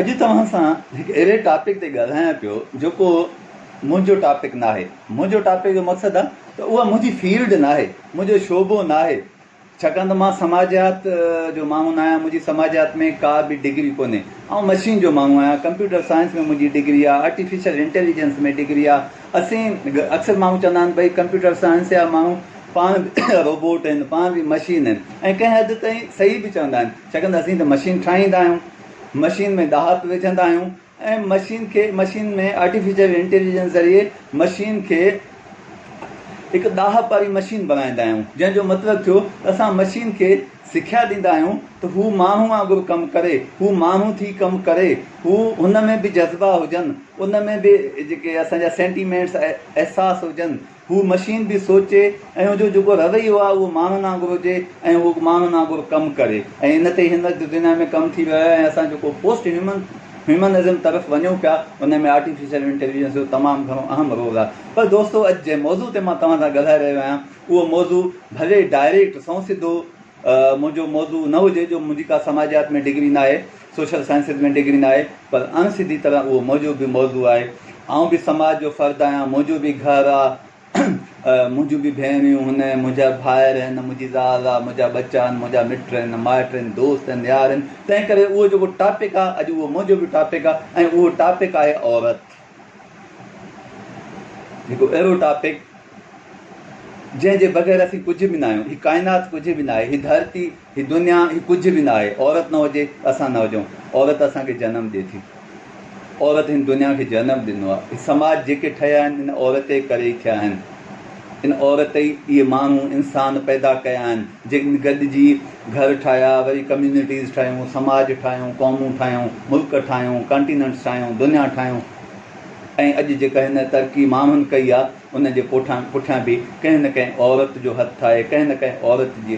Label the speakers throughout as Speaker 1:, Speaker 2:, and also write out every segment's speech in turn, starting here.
Speaker 1: اڄ توهان سان هڪ اهڙي ٽاپڪ تي ڳالهايان پيو جيڪو منهنجو ٽاپڪ ناهي. منهنجو ٽاپڪ جو مقصد آهي ته اها منهنجي فيلڊ ناهي، منهنجو شعبو ناهي. ڇاڪاڻ ته مان سماجيات جو ماڻهو ناهيان، منهنجي سماجيات ۾ ڪا به ڊگري ڪونهي. آئون مشين جو ماڻهو آهيان، ڪمپيوٽر سائنس ۾ منهنجي ڊگري آهي، آرٽيفيشل انٽيليجنس ۾ ڊگري آهي. اسين اڪثر ماڻهو چوندا آهن ڀئي ڪمپيوٽر سائنس جا ماڻهو پاڻ به روبوٽ آهن، پاڻ به مشين آهن ۽ ڪنهن حد تائين صحيح به چوندا آهن. ڇاڪاڻ ته اسين ته مشين ٺاهيندا آهيون، مشين ۾ ڏاهپ وجهندا آهيون ۽ مشين کي مشين ۾ آرٽيفيشل انٽيليجنس ذريعي مشين کي هڪ ڏاهپ واري مشين بڻائيندا آهيون جنهن جو مطلب ٿيو ته اسان مشين کي سکيا ڏيندا آهيون ته هو ماڻهو وانگر ڪم ڪري، هو ماڻهو ٿي ڪم ڪري، هو هن ۾ به جذبا هجن، ان ۾ به جيڪي اسان جا سينٽيمينٽس احساس هجن، هو مشين به سوچي ۽ ان جو جيڪو رويو آهي اهو ماڻهن وانگر هجي ۽ هو ماڻهن وانگر ڪم ڪري ۽ ان تي هن وقت دنيا ۾ ڪم ٿي رهيو آهي ۽ اسان جيڪو پوسٽ هيومن هيومنزم طرف وڃون پيا ان ۾ آرٽيفيشل انٽيليجنس جو تمام گهڻو اهم رول آهي پر دوستو اڄ جنهن موضوع تي مان توهان سان ڳالهائي رهيو آهيان اهو موضوع ڀلي ڊائريڪٽ سنئون سڌو منهنجو موضوع نه هجي جو منهنجي ڪا سماجيات ۾ ڊگري ناهي، سوشل سائنسز ۾ ڊگري ناهي پر اڻ سڌي طرح اهو منهنجو به موضوع آهي. آئون به سماج جو فرد آهيان، منهنجو به گهر آ، منهنجون به ڀيڻيون هن، منهنجا ڀائر هن، منهنجي زال آ، منهنجا ٻچا آهن، منهنجا مٽ آهن، مائٽ آهن، دوست آهن، يار آهن، تنهن ڪري اهو جيڪو ٽاپڪ آ اڄ اهو منهنجو به ٽاپڪ آ ۽ اهو ٽاپڪ آهي عورت. هڪ اهڙو ٽاپڪ جنهن جي بغير اسين ڪجهه به ناهيون، هي ڪائنات ڪجهه به ناهي، هي ڌرتي، هي دنيا، هي ڪجهه به ناهي، عورت نه هجي ته اسان نه هجون، عورت اسان کي جنم ڏي ٿي، عورت هن دنيا کي جنم ڏنو آهي، هي سماج جيڪي ٺهيا آهن ان عورت جي ڪري ئي ٿيا آهن، ان عورت ئي اهي ماڻهو انسان پيدا ڪيا آهن، جن گڏجي گهر ٺاهيا، وري ڪميونٽيز ٺاهيون، سماج ٺاهيون، قومون ٺاهيون، ملڪ ٺاهيون، ڪانٽيننٽس ٺاهيون، دنيا ٺاهيون ۽ اڄ جيڪا هن ترقي ماڻهن ڪئي آهي، ان جي پوٺان پٺيان به ڪنهن نه ڪنهن عورت جو هٿ آهي، ڪنهن نه ڪنهن عورت جي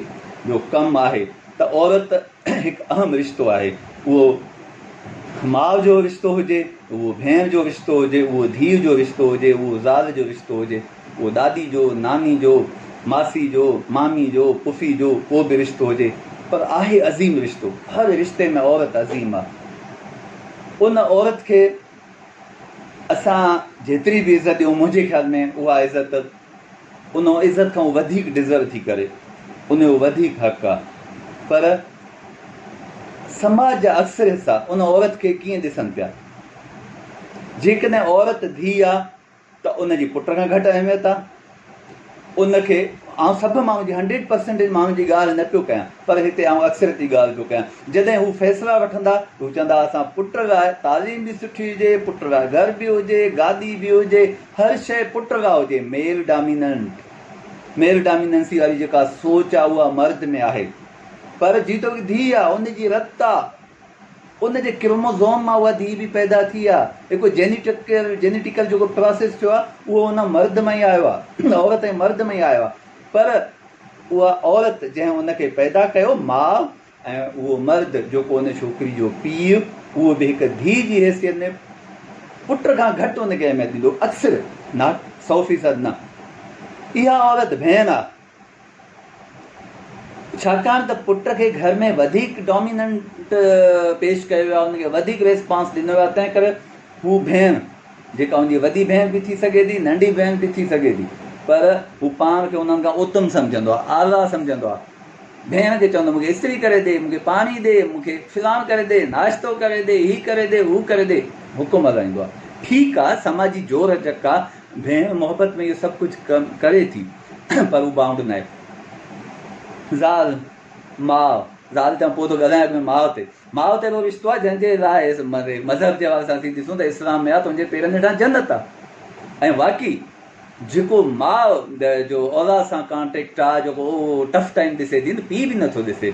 Speaker 1: جو ڪم آهي ته عورت هڪ اهم رشتو آهي، اهو ماء جو رشتو هجي، اهو ڀيڻ جو رشتو هجي، اهو ڌيء جو رشتو هجي، اهو زال جو رشتو هجي، اهو ڏاڏي جو، ناني جو، ماسي جو، مامي جو، پڦي جو ڪو به رشتو هجي پر آهي عظيم رشتو، هر رشتي ۾ عورت عظيم آهي، ان عورت کي اسان جيتري به عزت ڏيون منهنجي خيال ۾ اها عزت ان عزت کان وڌيڪ ڊزرو ٿي ڪري ان جو وڌيڪ حق آ پر سماج جا اڪثر حصا ان عورت کي ڪيئن ڏسن پيا جيڪڏهن عورت ڌيء آ ته ان جي پٽ کان گهٽ اهميت آ. ان کي آئون سڀ ماڻهن جي هنڊريڊ پرسنٽيج ماڻهن جي ڳالهه نه پيو ڪيان پر هتي آئون اڪثريت جي ڳالهه پيو ڪيان. جڏهن هو فيصلا وٺندا ته هو چوندا اسان پٽ لاء تعليم به سٺي هجي، پٽ لاء گهر به هجي، گاڏي به هجي، هر شيء پٽ لاء هجي. ميل ڊاميننٽ، ميل ڊاميننسي واري جيڪا سوچ آ اها مرد ۾ آهي پر جيتوڻيڪ ڌيء آ ان جي رت آ. ان جي ڪروموزوم مان اها ڌيء به پيدا ٿي آ. هڪ جينيٽڪل جينيٽيڪل جيڪو پراسيس ٿيو آ اهو ان مرد مان ئي آيو آ. عورت ۽ مرد مان ئي آيو آ. پر اها عورت جنهن ان کي پيدا ڪيو ماء ۽ اهو مرد جيڪو ان ڇوڪري جو پيء اهو به هڪ ڌيء جي حيثيت ۾ پٽ کان گهٽ ان کي اهميت ڏيندو اڪثر not 100% نه. اها عورت ڀيڻ آ. ڇاڪاڻ ته پٽ کي گهر ۾ وڌيڪ ڊاميننٽ پيش ڪيو ويو آهي، ان کي وڌيڪ ريسپانس ڏنو ويو آهي، تنهن ڪري هو ڀيڻ جيڪا ان جي وڏي ڀيڻ به ٿي سگهي ٿي، ننڍي ڀيڻ به ٿي سگهي ٿي، پر هو پاڻ کي انهن کان اتم سمجهندو آهي، اعليٰ سمجهندو آهي. ڀيڻ کي چوندو مون کي استري ڪري ڏي، مون کي پاڻي ڏي، مون کي فلاڻ ڪري ڏي، ناشتو ڪري ڏي، هي ڪري ڏي، هو ڪري ڏي، حڪم هلائيندو آهي. ٺيڪ آهي، سماجي جوڙ جڪ آهي، ڀيڻ محبت ۾ اهو سڀ ڪجهه ڪري ٿي. پر هو بائونڊ ناهي. زال، ماء، زال چوان پوء ٿو ڳالهايان اڳ ۾ ماء تي. ماء ته اهڙو رشتو آهي جنهن جي لاء مذهب جي حوالي سان اسين ڏسون ته اسلام ۾ آهي تنهنجي پيرن هيٺان جنت آهي ۽ واقعي جيڪو ماء جو اولاد سان ڪانٽيڪٽ آهي جيڪو اهو ٽف ٽائيم ڏسي ٿي نه پيء به نٿو ڏسي.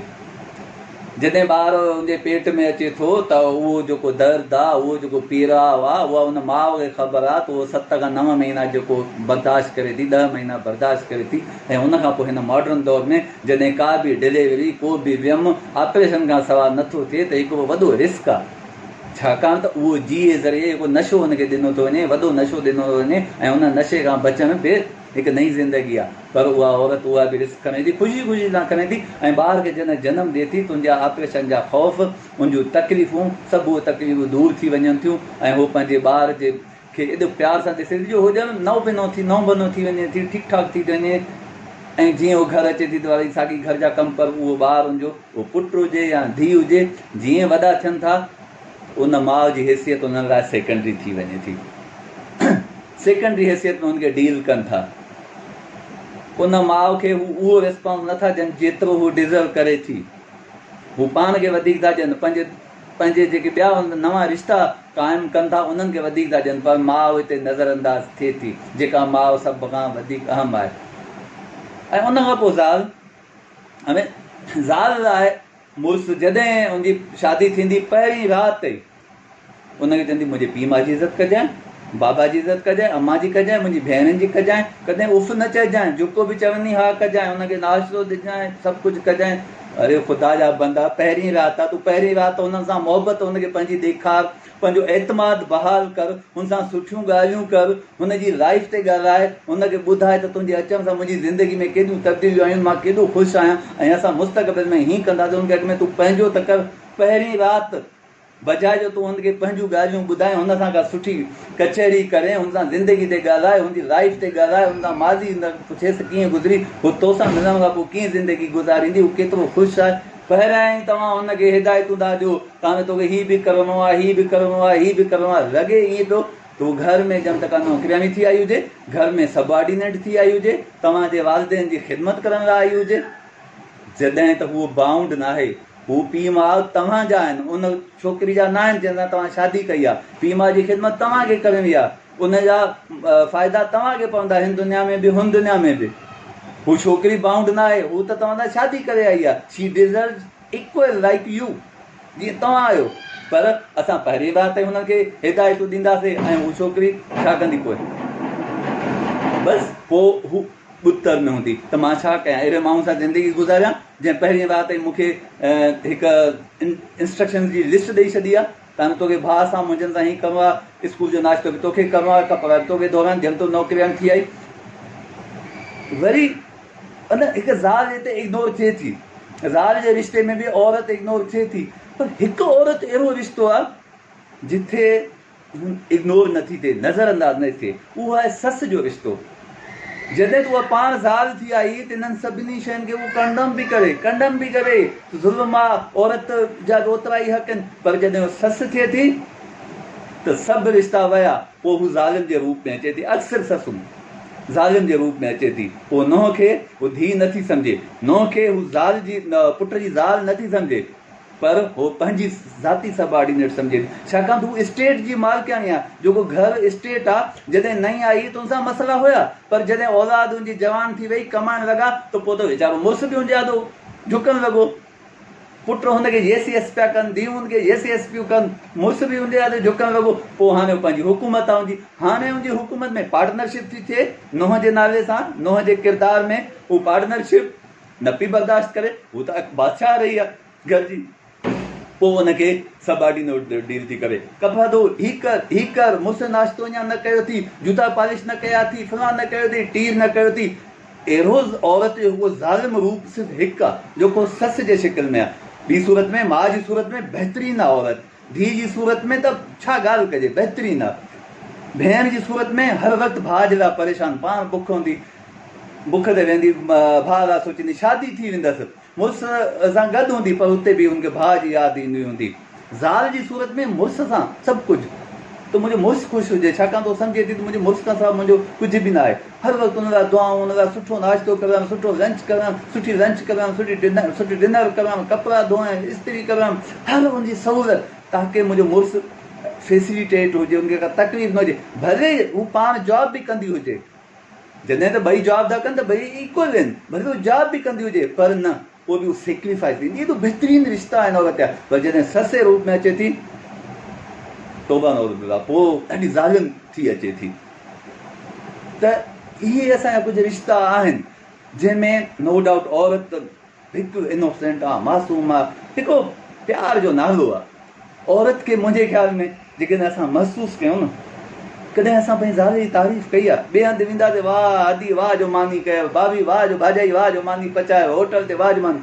Speaker 1: جڏهن ٻار ان جي پيٽ ۾ اچي ٿو ته اهو جيڪو درد آ، اهو جيڪو پيڙاء آ، اها ان ماء کي خبر آ ته اهو ست کان نو مهينا جيڪو برداشت ڪري ٿي، ڏهه مهينا برداشت ڪري ٿي ۽ ان کان پوء هن ماڊرن دور ۾ جڏهن ڪا به ڊليوري، ڪو به ويم آپريشن کان سواء نه ٿو ٿئي ته هڪ وڏو رسڪ آ. ڇاڪاڻ ته اهو جيء ذريعي جيڪو نشو هن کي ڏنو ٿو وڃي، وڏو نشو ڏنو ٿو وڃي ۽ ان نشي کان بچڻ به هڪ نئين زندگي آهي. پر اها عورت اها به رسڪ کڻي ٿي، خوشي خوشي سان کڻي ٿي ۽ ٻار کي جڏهن جنم ڏئي ٿي ته ان جا آپريشن جا خوف، ان جون تڪليفون، سڀ اهي تڪليفون دور ٿي وڃن ٿيون ۽ هوء پنهنجي ٻار جي کي ايڏو پيار سان ڏسي ٿي جو هوء ڄڻ نئون بنو ٿي نئون بنو ٿي وڃي ٿي، ٺيڪ ٺاڪ ٿي ٿي وڃي ۽ جيئن هوء گهر اچي ٿي ته وري ساڳي گهر جا ڪم پر اهو ٻار ان جو اهو پٽ هجي يا ڌيء هجي جيئن وڏا ٿين ٿا ته ان ماء جي حيثيت انهن لاء سيڪنڊري ٿي وڃي ٿي. سيڪنڊري حيثيت ۾ هن کي ڊيل ڪن ٿا. ان ماء کي هو اهو ريسپانس نه ٿا ڏين جيترو هو ڊزرو ڪري ٿي. هو پاڻ کي وڌيڪ ٿا ڏين، پنهنجي پنهنجي جيڪي ٻيا نوان رشتا قائم ڪن ٿا انهن کي وڌيڪ ٿا ڏين پر ماء هتي نظر انداز ٿئي ٿي جيڪا ماء سڀ کان وڌيڪ اهم آهي ۽ ان کان پوء زال هاڻي زال لاء مڙس جڏهن ان جي شادي ٿيندي پهرين رات ئي ان کي چوندي منهنجي پيء ماء جي عزت ڪجانء، بابا جي عزت ڪجانء، امان جي ڪجانء، منهنجي ڀيڻن جي ڪجانء، ڪڏهن اف نه چئجانء، جيڪو به چوندي ها ڪجانء، ان کي ناشتو ڏجانء، سڀ ڪجهه ڪجانء. اري خدا جا بندا پهرين رات آ، تون پهرين رات انهن سان محبت ان کي پنهنجي ڏيکار، پنهنجو اعتماد بحال ڪر، هن سان سٺيون ڳالهيون ڪر، هن جي لائيف تي ڳالهاء، هن کي ٻڌاء ته تنهنجي اچڻ سان منهنجي زندگي ۾ ڪيڏيون تبديليون آيون، مان ڪيڏو خوش آهيان ۽ اسان مستقبل ۾ هين ڪنداسين، هن کي اڳ ۾ تون پنهنجو ته ڪر، پهرين رات بجاء جو تون هن کي پنهنجون ڳالهيون ٻڌائين، هن سان ڪا سٺي ڪچهري ڪرين، هن سان زندگي تي ڳالهاء، هن جي لائيف تي ڳالهاء، هن سان ماضي پڇيس ته ڪيئن گذري، هو توسان ملڻ کان پوء ڪيئن زندگي گذاريندي، هو ڪيترو خوش آهي، پهريائين توهان هن کي هدايتون ٿا ڏيو ته هاڻي توکي هي به ڪرڻو آهي، هي به ڪرڻو آهي، هي به ڪرڻو آهي، لڳي ائين پيو ته هو گهر ۾ ڄڻ ته ڪا نوڪرياڻي ٿي آئي هجي، گهر ۾ سب آرڊينيٽ ٿي آئي هجي، توهان جي والدين جي خدمت ڪرڻ لاء آئي هجي، جڏهن ته هوء بائونڊ ناهي، هو پيء ماء توهان جا آهن، ان ڇوڪري جا ناهن جنهن سان توهان شادي ڪئي آهي، پيء ماء جي خدمت توهان کي ڪرڻي آهي، ان جا فائدا توهان کي پوندا هن دنيا ۾ به هن دنيا ۾ به. هو ڇوڪري بائونڊ ناهي، هو ته توهان سان شادي ڪري آئي آهي، She deserves equal like you جيئن توهان آهيو، پر اسان پهرين رات ئي هنن کي هدايتون ڏينداسين ۽ هو ڇوڪري ڇا ڪندي پوء؟ بس پوء هو ٻڏتر ۾ هوندي ته مان ڇا ڪيان، اهڙي ماڻهو سان زندگي گذاريان جنهن پهرين رات ئي مون کي هڪ انسٽرڪشنز جي لسٽ ڏئي ڇڏي آهي ته هاڻي توکي ڀاء سان منهنجن سان هي ڪرڻو آهي، اسڪول جو ناشتو به توکي ڪرڻو آهي، ڪپڙا به توکي ڌوئڻا آهن، جنهن تون نوڪرياڻي ٿي آئي. وري ان هڪ زال هتي اگنور ٿئي ٿي، زال جي رشتي ۾ به عورت اگنور ٿئي ٿي، پر هڪ عورت اهڙو رشتو آهي جتي اگنور نه ٿي ٿئي، نظر انداز نه ٿي ٿئي، اهو آهي سس جو رشتو. جڏهن ته اها پاڻ زال ٿي آئي ته انهن سڀني شين کي هو ڪنڊم به ڪري، ڪنڊم به ڪري ته ظلم آ، عورت جا به اوترا ئي حق آهن، پر جڏهن هو سس ٿئي ٿي ته سڀ رشتا ويا، پوء هو ظالم جي روپ ۾ اچي ٿي، اڪثر سسون ظالم جي روپ ۾ اچي ٿي، پوء نونهن کي هو ڌيء نه ٿي سمجهي، نونهن کي هو زال جي پٽ جي زال نه ٿي سمجهي. پر هو پنهنجي ذاتي سب آرڊينيٽ سمجهي ٿي، ڇاڪاڻ ته هو اسٽيٽ جي مالڪياڻي آهي، جيڪو گهر اسٽيٽ آ، جڏهن نئين آئي ته ان سان مسئلا هيا، پر جڏهن اولاد ان جي جوان ٿي وئي، ڪمائڻ لڳا ته پوء ته ويچارو مڙس به ان جي آڏو جهڪڻ لڳو. پٽ هن کي يس يس پيا ڪن، ڌيئون هن کي يس يس پيون ڪن، مڙس به ان جي آڏو جهڪڻ لڳو، پوء هاڻي هو پنهنجي حڪومت آ ان جي، هاڻي ان جي حڪومت ۾ پارٽنرشپ ٿي ٿئي، نونهن جي نالي سان، نونهن جي ڪردار ۾ هو پارٽنرشپ نه پئي برداشت ڪري، هو ته بادشاهه رهي آ گهر جي، پوء ان کي سب آرڊينوٽ ڊيل ٿي ڪري، ڪپڙا ڌو، هي ڪر، هي ڪر، مڙس ناشتو اڃا نه ڪيو ٿي، جوتا پالش نه ڪيا ٿي، فلان نه ڪيو ٿي، ٽير نه ڪيو ٿي، اهڙو عورت جو اهو ظالم روپ صرف هڪ آ، جيڪو سس جي شڪل ۾ آ، ٻي صورت ۾ ماء جي صورت ۾ بهترين آ عورت، ڌيء جي صورت ۾ ته ڇا ڳالهه ڪجي، بهترين آ. ڀيڻ جي صورت ۾ هر وقت ڀاء جي لاء پريشان، پاڻ بک هوندي، بک تي ويندي، ڀاء لاء سوچيندي، شادي ٿي ويندس، مڙس سان گڏ هوندي پر اتي به هن کي ڀاء جي ياد ايندي هوندي. زال جي صورت ۾ مڙس سان سڀ ڪجهه ته منهنجو مڙس خوش هجي، ڇاڪاڻ ته هو سمجهي ٿي ته منهنجي مڙس کان سواء منهنجو ڪجهه به ناهي. هر وقت ان لاء دعائون، ان لاء سٺو ناشتو ڪرڻ، سٺو لنچ ڪرڻ، سٺي لنچ ڪرڻ، سٺي ڊنر، سٺي ڊنر ڪرڻ، ڪپڙا ڌوئڻ، استري ڪرڻ، هر ان جي سهولت تاڪه منهنجو مڙس فيسليٽيٽ هجي، ان کي ڪا تڪليف نه هجي، ڀلي هو پاڻ جاب به ڪندي هجي، جڏهن ته ٻئي جاب ٿا ڪن ته ٻئي ايڪول آهن، ڀلي هو جاب به ڪندي هجي پر نه پوء به هو سيڪريفائس ڏيندي، ايڏو بهترين رشتا آهن عورت جا، پر جڏهن سس جي روپ ۾ اچي ٿي توبه نعوذ بالله پوء ڏاڍي ظالم ٿي اچي ٿي. ته اهي اسان جا ڪجهه رشتا آهن جنهن ۾ نو ڊائوٽ عورت هڪ انوسينٽ آ، معصوم آ، هڪڙو پيار جو نالو آ. عورت کي منهنجي خيال ۾ جيڪڏهن اسان محسوس ڪيون نه، ڪڏهن اسان پنهنجي زال جي تعريف ڪئي آ؟ ٻئي هنڌ وينداسين واهه ادي واهه جو ماني ڪيو، ڀاڀي واهه جو ڀاڄائي واهه جو ماني پچايو، هوٽل تي واهه جو ماني.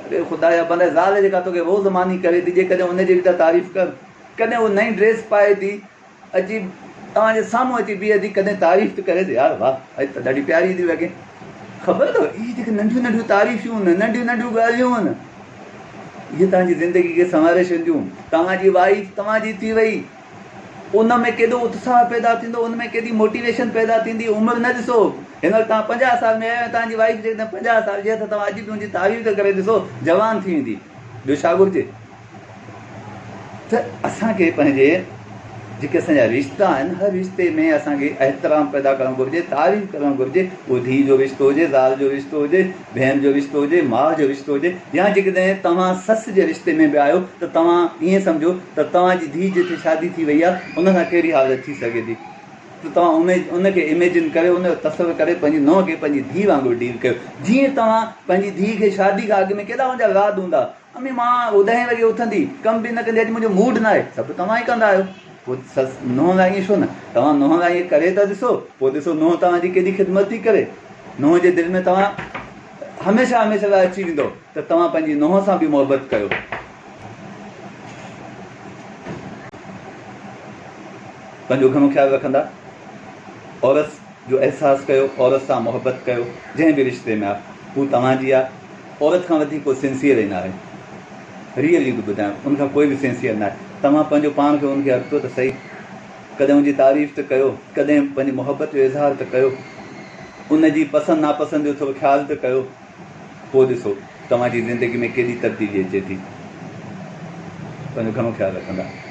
Speaker 1: اڙي خدا جا بندا زال جيڪا توکي روز ماني ڪري ٿي جيڪڏهن ان جي به ته تعريف ڪر. ڪڏهن هو نئين ڊريس پائي ٿي اچي توهان جي سامهون اچي بيهي ٿي ڪڏهن تعريف ته ڪريس يار واهه اڄ ته ڏاڍي پياري ٿي لڳين. خبر اٿو اهي جيڪي ننڍيون ننڍيون تعريفيون آهن ننڍيون ننڍيون ڳالهيون آهن اهي توهان جي زندگي کي سنواري ڇڏينديون. توهان جي وائيف توهان جي ٿي وئي ان ۾ ڪيڏو اتساهه پيدا ٿيندو ان ۾ ڪيڏي موٽيويشن پيدا ٿيندي عمر نه ڏسو هن وقت توهان 50 سال ۾ آهيو ۽ توهان جي وائيف جيڪڏهن 50 سال جي آهي ته توهان اڄ به ان جي تعريف ته ڪري ڏسو جوان ٿي ويندي ٻيو ڇا گهرجي. ته اسان کي پنهنجي جيڪي اسان جا رشتا آهن هر رشتي ۾ اسان کي احترام پيدا ڪرڻ گهرجي تعريف ڪرڻ گهرجي اهو ڌيء جو رشتو هجي زال جو رشتو هجي ڀيڻ جو رشتو هجي ماء جو رشتو هجي يا جيڪڏهن توهان سس جي رشتي ۾ به آهيو ته توهان ائين سمجهو ته توهان جي ڌيء جتي شادي ٿي وئي آهي ان سان ڪهڙي حالت ٿي سگهي ٿي ته توهان ان کي اميجن ڪري ان جو تصور ڪري پنهنجي نونهن کي پنهنجي ڌيء وانگر ڊيل ڪيو جيئن توهان پنهنجي ڌيء کي شادي کان اڳ ۾ ڪيڏا ان جا وعد هوندا امي مان هو ڏهين وڳي اٿندي، ڪم به نه ڪندي، اڄ منهنجو موڊ ناهي. سڀ توهان ئي ڪندا آهيو. پوء سس نونهن لاء ائين ڇو نه؟ توهان نونهن لاء ائين ڪري ته ڏسو، پوء ڏسو نونهن توهان جي ڪيڏي خدمت ٿي ڪري. نونهن جي دل ۾ توهان هميشه هميشه لاء اچي ويندو ته توهان پنهنجي نونهن سان به محبت ڪيو. پنهنجو گهڻو خيال رکندا. عورت جو احساس ڪيو، عورت سان محبت ڪيو، جنهن به رشتي ۾ آ، هو توهان جي آ. عورت کان وڌيڪ ڪو سنسيئر ئي ناهي. ريئلي ٿو ٻڌايان ان کان ڪوئي به سنسيئر ناهي. توهان پنهنجو پاڻ کي ان کي ارپيو ته سهي. ڪڏهن ان جي تعريف ته ڪيو، ڪڏهن پنهنجي محبت جو اظهار ته ڪيو، ان جي پسند ناپسند جو ٿورو خيال ته ڪيو، پوء ڏسو توهان جي زندگي ۾ ڪيڏي تبديلي اچي ٿي. پنهنجو گهڻو خيال رکندا.